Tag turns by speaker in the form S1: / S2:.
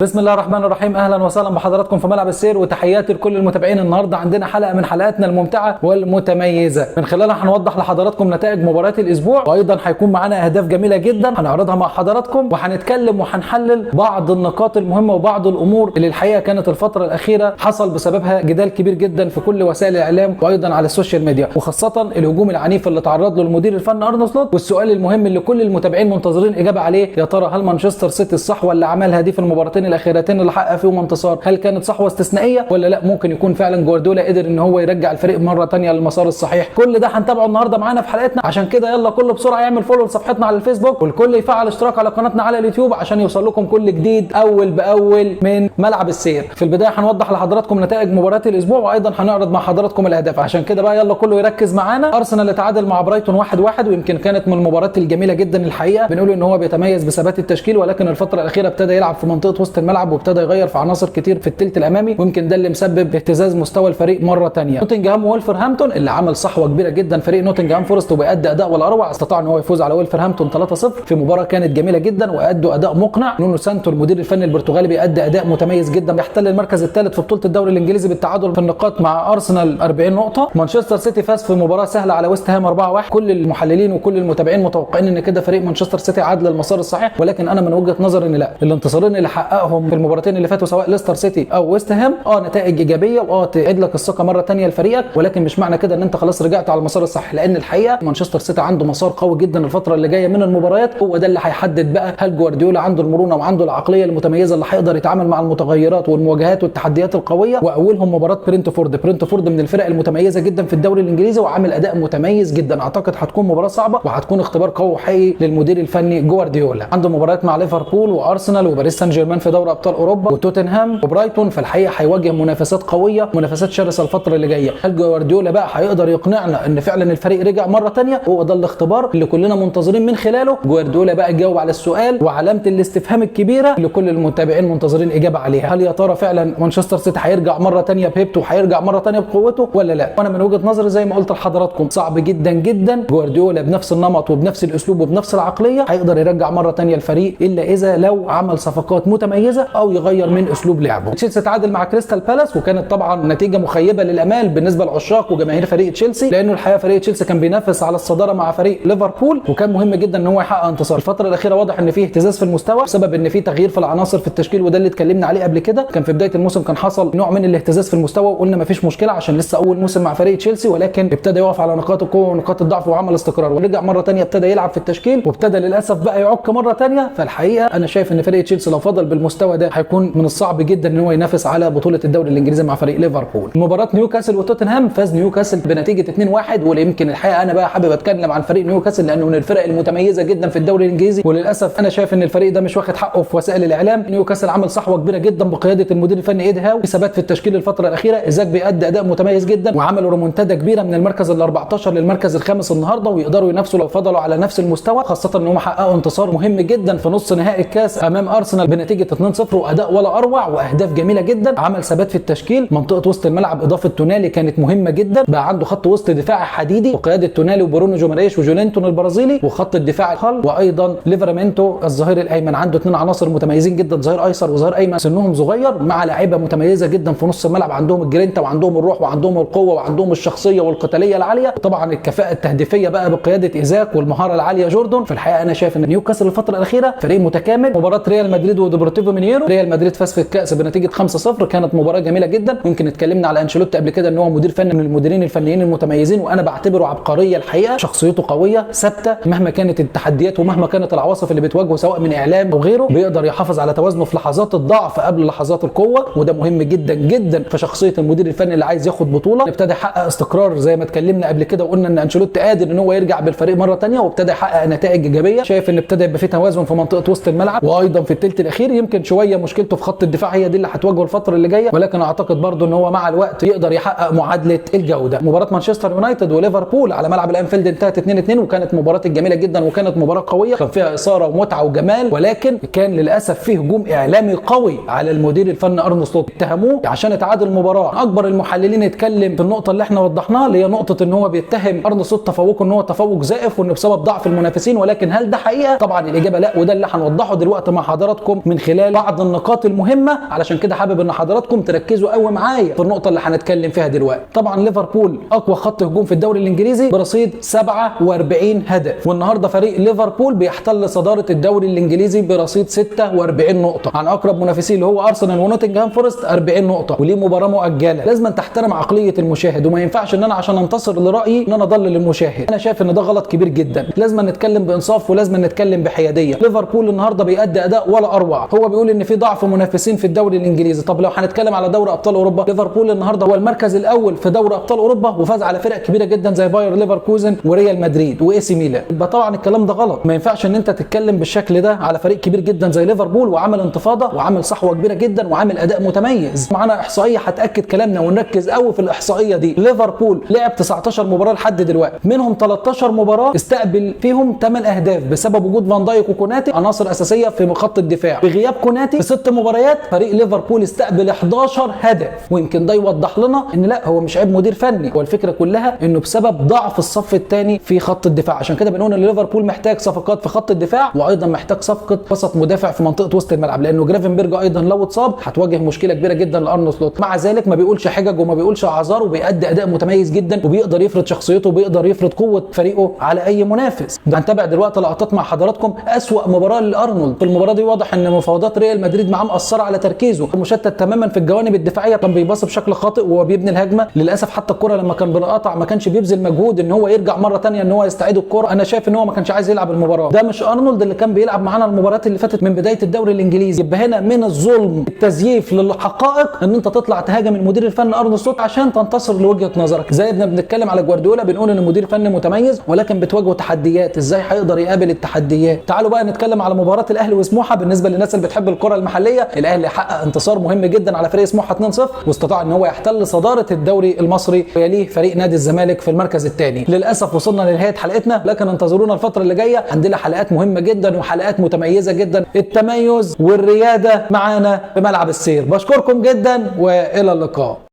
S1: بسم الله الرحمن الرحيم. اهلا وسهلا بحضراتكم في ملعب السير، وتحياتي لكل المتابعين. النهارده عندنا حلقة من حلقاتنا الممتعة والمتميزه، من خلالها هنوضح لحضراتكم نتائج مباريات الاسبوع، وايضا هيكون معانا اهداف جميلة جدا هنعرضها مع حضراتكم، وهنتكلم وهنحلل بعض النقاط المهمة وبعض الامور اللي الحقيقة كانت الفترة الاخيرة حصل بسببها جدال كبير جدا في كل وسائل الاعلام وايضا على السوشيال ميديا، وخاصة الهجوم العنيف اللي تعرض له المدير الفني ارني سلوت، والسؤال المهم اللي كل المتابعين منتظرين اجابه عليه: يا ترى هل مانشستر سيتي الصحوة اللي عملها دي في المباراتين الاخيرتين اللي حقق فيهم انتصار هل كانت صحوة استثنائية ولا لا؟ ممكن يكون فعلا جوارديولا قدر ان هو يرجع الفريق مرة ثانية للمسار الصحيح. كل ده هنتابعه النهارده معانا في حلقتنا، عشان كده يلا كله بسرعة يعمل follow لصفحتنا على الفيسبوك، والكل يفعل اشتراك على قناتنا على اليوتيوب عشان يوصل لكم كل جديد اول باول من ملعب السير. في البداية هنوضح لحضراتكم نتائج مباريات الاسبوع، وايضا هنعرض مع حضراتكم الاهداف، عشان كده بقى يلا كله يركز معانا. ارسنال اتعادل مع برايتون 1-1، ويمكن كانت من المباريات الجميلة جدا الحقيقة. بنقول ان هو بيتميز بثبات التشكيل، ولكن الفترة الاخيرة ابتدى يلعب في منطقة وسط الملعب وابتدى يغير في عناصر كتير في الثلث الامامي، ويمكن ده اللي مسبب اهتزاز مستوى الفريق مرة ثانية. نوتنجهام وولفرهامبتون اللي عمل صحوة كبيرة جدا، فريق نوتنجهام فورست وبيأدي اداء ولا اروع، استطاع ان هو يفوز على ولفرهامبتون 3-0 في مباراة كانت جميلة جدا وادوا اداء مقنع. نونو سانتو المدير الفني البرتغالي بيأدي اداء متميز جدا، بيحتل المركز الثالث في بطوله الدوري الانجليزي بالتعادل في النقاط مع ارسنال 40 نقطة. مانشستر سيتي فاز في مباراة سهلة على ويست هام 4-1. كل المحللين وكل المتابعين متوقعين ان كده فريق مانشستر سيتي عاد للمسار الصحيح، ولكن انا من وجهه نظري ان لا، الانتصارين اللي حققهم في المباراتين اللي فاتوا سواء ليستر سيتي او ويست هام نتائج ايجابية تعيد لك الثقة مرة ثانية لفريقك، ولكن مش معنى كده ان انت خلاص رجعت على المسار الصحيح، لان الحقيقة مانشستر سيتي عنده مسار قوي جدا الفترة اللي جاية من المباريات. هو ده اللي هيحدد بقى هل جوارديولا عنده المرونة وعنده العقلية المتميزة اللي هيقدر يتعامل مع المتغيرات والمواجهات والتحديات القوية، واولهم مباراة برينتفورد. برينتفورد من الفرق المتميزة جدا في الدوري الانجليزي وعامل اداء متميز جدا، اعتقد هتكون مباراة صعبة وهتكون اختبار قوي وحقيقي للمدير الفني جوارديولا. عنده مباريات مع ليفربول وارسنال وباريس سان جيرمان في دوري ابطال اوروبا وتوتنهام وبرايتون، فالحقيقة هيواجه منافسات قوية، منافسات شرسة الفترة اللي جاية. هل جوارديولا بقى هيقدر يقنعنا ان فعلا الفريق رجع مرة ثانية؟ هو ده الاختبار اللي كلنا منتظرين من خلاله جوارديولا بقى يجاوب على السؤال وعلامة الاستفهام الكبيرة اللي كل المتابعين منتظرين اجابه عليها: هل يا ترى فعلا مانشستر سيتي هيرجع مرة ثانية بهيبته وهيرجع مرة ثانية بقوته ولا لا؟ وانا من وجهه نظري زي ما قلت لحضراتكم صعب جدا جدا جوارديولا بنفس النمط وبنفس الاسلوب وبنفس العقلية هيقدر يرجع مرة ثانية الفريق، الا اذا لو عمل صفقات متميزة او يغير من اسلوب لعبه. تشيلسي تعادل مع كريستال بالاس، وكانت طبعا نتيجة مخيبه للامال بالنسبة لعشاق وجماهير فريق تشيلسي، لانه الحقيقة فريق تشيلسي كان بينافس على الصدارة مع فريق ليفربول، وكان مهم جدا ان هو يحقق انتصار. الفترة الاخيرة واضح ان فيه اهتزاز في المستوى بسبب ان في تغيير في العناصر في التشكيل، وده اللي اتكلمنا عليه قبل كده. كان في بداية الموسم كان حصل نوع من الاهتزاز في المستوى وقلنا مفيش مشكلة عشان لسه اول موسم مع فريق تشيلسي، ولكن ابتدى يقف على نقاط القوة ونقاط الضعف وعمل استقرار، ورجع مرة ثانية ابتدى يلعب في التشكيل، وابتدى للاسف بقى يعك مرة ثانية. فالحقيقة انا شايف ان فريق تشيلسي لو فضل بالمستوى ده هيكون من الصعب جدا ان هو ينافس على بطوله الدوري الانجليزي مع فريق ليفربول. مباراة نيوكاسل وتوتنهام فاز نيوكاسل بنتيجة 2-1، واللي يمكن الحقيقة انا بقى حابب اتكلم عن فريق نيوكاسل لانه من الفرق المتميزة جدا في الدوري الانجليزي، وللاسف انا شايف ان الفريق ده مش واخد حقه في وسائل الاعلام. نيوكاسل عمل صحوة كبيرة جدا بقيادة المدير الفني ايد هاو، ثبات في التشكيل الفترة الاخيرة، ايزاك بيأدي اداء متميز جدا، وعملوا ريمونتادا كبيرة من المركز ال 14 للمركز الخامس النهارده، ويقدروا ينافسوا لو فضلوا على نفس المستوى، خاصة ان هم حققوا انتصار مهم جدا في نص نهائي الكاس امام ارسنال بنتيجة 2-0، واداء ولا اروع واهداف جميلة جدا. عمل ثبات في التشكيل، منطقة وسط الملعب اضافه تونالي كانت مهمة جدا، بقى عنده خط وسط دفاعي حديدي وقيادة تونالي وبرونو جوماريش وجولينتون البرازيلي، وخط الدفاع هال وايضا ليفرامينتو الظهير الايمن. عنده اثنين عناصر متميزين جدا، ظهير ايسر وظهير ايمن سنهم صغير، مع لاعيبه متميزة جدا في نص الملعب، عندهم الجرينتا وعندهم الروح وعندهم القوة وعندهم الشخصية والقتاليه العالية، وطبعا الكفاءة التهديفيه بقى بقيادة ايزاك والمهاره العالية جوردون. في الحقيقة انا شايف ان نيوكاسل الفترة الاخيرة فريق متكامل. مباراة ريال مدريد وديبورتيفو مينيرو، ريال مدريد فاز في الكاس بنتيجة 5-0، كانت مباراة جميلة جدا. ممكن اتكلمنا على انشيلوتي قبل كده ان هو مدير فني من المديرين الفنيين المتميزين، وانا بعتبره عبقرية الحقيقة، شخصيته قوية ثابتة مهما كانت التحديات ومهما كانت العواصف اللي بتواجهه سواء من اعلام او غيره، بيقدر يحافظ على توازنه في لحظات الضعف قبل لحظات القوة، وده مهم جدا جدا في شخصية المدير الفني اللي عايز ياخد بطوله. ابتدى يحقق استقرار زي ما اتكلمنا قبل كده وقلنا ان انشيلوتي قادر ان هو يرجع بالفريق مرة ثانية، وابتدى يحقق نتائج ايجابية. شايف ان ابتدى يبقى في توازن في منطقة وسط الملعب وايضا في الثلث الاخير. يمكن شوية مشكلته في خط الدفاع هي دي اللي هتواجهه الفترة اللي جاية، ولكن اعتقد برضو ان هو مع الوقت يقدر يحقق معادلة الجودة. مباراة مانشستر يونايتد وليفربول على ملعب الانفيلد انتهت 2-2، وكانت مباراة جميلة جدا وكانت مباراة قوية، كان فيها اثاره ومتعه وجمال، ولكن كان للاسف فيه هجوم اعلامي قوي على المدير الفني ارن سلوت، اتهموه عشان اتعادل المباراة. اكبر المحللين اتكلم في النقطة اللي احنا وضحناها اللي هي نقطة ان هو بيتهم ارن سلوت تفوقه ان هو تفوق زائف وانه بسبب ضعف المنافسين، ولكن هل ده حقيقة؟ طبعا الاجابة لا، وده اللي هنوضحه دلوقتي مع حضراتكم من خلال خلال بعض النقاط المهمة، علشان كده حابب ان حضراتكم تركزوا قوي معايا في النقطة اللي هنتكلم فيها دلوقتي. طبعا ليفربول اقوى خط هجوم في الدوري الانجليزي برصيد 47 هدف، والنهارده فريق ليفربول بيحتل صدارة الدوري الانجليزي برصيد 46 نقطة عن اقرب منافسيه اللي هو ارسنال ونوتنجهام فورست 40 نقطة، وليه مباراة مؤجلة. لازم تحترم عقلية المشاهد، وما ينفعش ان انا عشان انتصر لرايي ان انا اضلل المشاهد. انا شايف ان ده غلط كبير جدا. لازم نتكلم بانصاف ولازم نتكلم بحياديه. ليفربول النهارده بيأدي اداء ولا اروع. هو بيقول ان في ضعف منافسين في الدوري الانجليزي. طب لو هنتكلم على دوري ابطال اوروبا، ليفربول النهارده هو المركز الاول في دوري ابطال اوروبا، وفاز على فرق كبيرة جدا زي باير ليفركوزن وريال مدريد واي سي ميلان. يبقى طبعا الكلام ده غلط، ما ينفعش ان انت تتكلم بالشكل ده على فريق كبير جدا زي ليفربول وعمل انتفاضة وعمل صحوة كبيرة جدا وعامل اداء متميز. معانا احصائية هتاكد كلامنا ونركز قوي في الاحصائية دي. ليفربول لعب 19 مباراة لحد دلوقتي، منهم 13 مباراة استقبل فيهم 8 اهداف بسبب وجود فان دايك وكوناتي عناصر اساسية في خط الدفاع. بغياب كوناتي في 6 مباريات فريق ليفربول استقبل 11 هدف، ويمكن ده يوضح لنا ان لا هو مش عيب مدير فني، هو الفكرة كلها انه بسبب ضعف الصف الثاني في خط الدفاع. عشان كده بنقول ان ليفربول محتاج صفقات في خط الدفاع، وايضا محتاج صفقة وسط مدافع في منطقة وسط الملعب، لانه جرافنبرج ايضا لو اتصاب هتواجه مشكلة كبيرة جدا لارنو سلوت. مع ذلك ما بيقولش حجج وما بيقولش اعذار، وبيأدي اداء متميز جدا، وبيقدر يفرض شخصيته وبيقدر يفرض قوة فريقه على اي منافس. هنتابع دلوقتي لقطات مع حضراتكم اسوأ مباراة لارنولد. في المباراة دي واضح ان مفاوضات ريال مدريد معاه مأثره على تركيزه، مشتت تماما في الجوانب الدفاعية، كان بيباص بشكل خاطئ وهو بيبني الهجمة. للاسف حتى الكره لما كان بينقطع ما كانش بيبذل مجهود ان هو يرجع مرة ثانية ان هو يستعيد الكره. انا شايف ان هو ما كانش عايز يلعب المباراة. ده مش ارنولد اللي كان بيلعب معانا المباريات اللي فاتت من بداية الدوري الانجليزي. يبقى هنا من الظلم التزييف للحقائق ان انت تطلع تهاجم المدير الفني ارنولد سلوت عشان تنتصر لوجهه نظرك. زي ما بنتكلم على جوارديولا بنقول ان المدير الفني متميز ولكن بتواجهه تحديات، ازاي هيقدر يقابل التحديات؟ تعالوا بقى نتكلم على مباراة الاهلي وسموحه. بالنسبة للناس اللي بتحب الكره المحلية، الاهلي حقق انتصار مهم جدا على فريق سموحه 2-0، واستطاع ان هو يحتل صدارة الدوري المصري ويليه فريق نادي الزمالك في المركز الثاني. للاسف وصلنا لنهاية حلقتنا، لكن انتظرونا الفترة اللي جاية، عندنا حلقات مهمة جدا وحلقات متميزة جدا. التميز والرياده معانا في ملعب السير. بشكركم جدا والى اللقاء.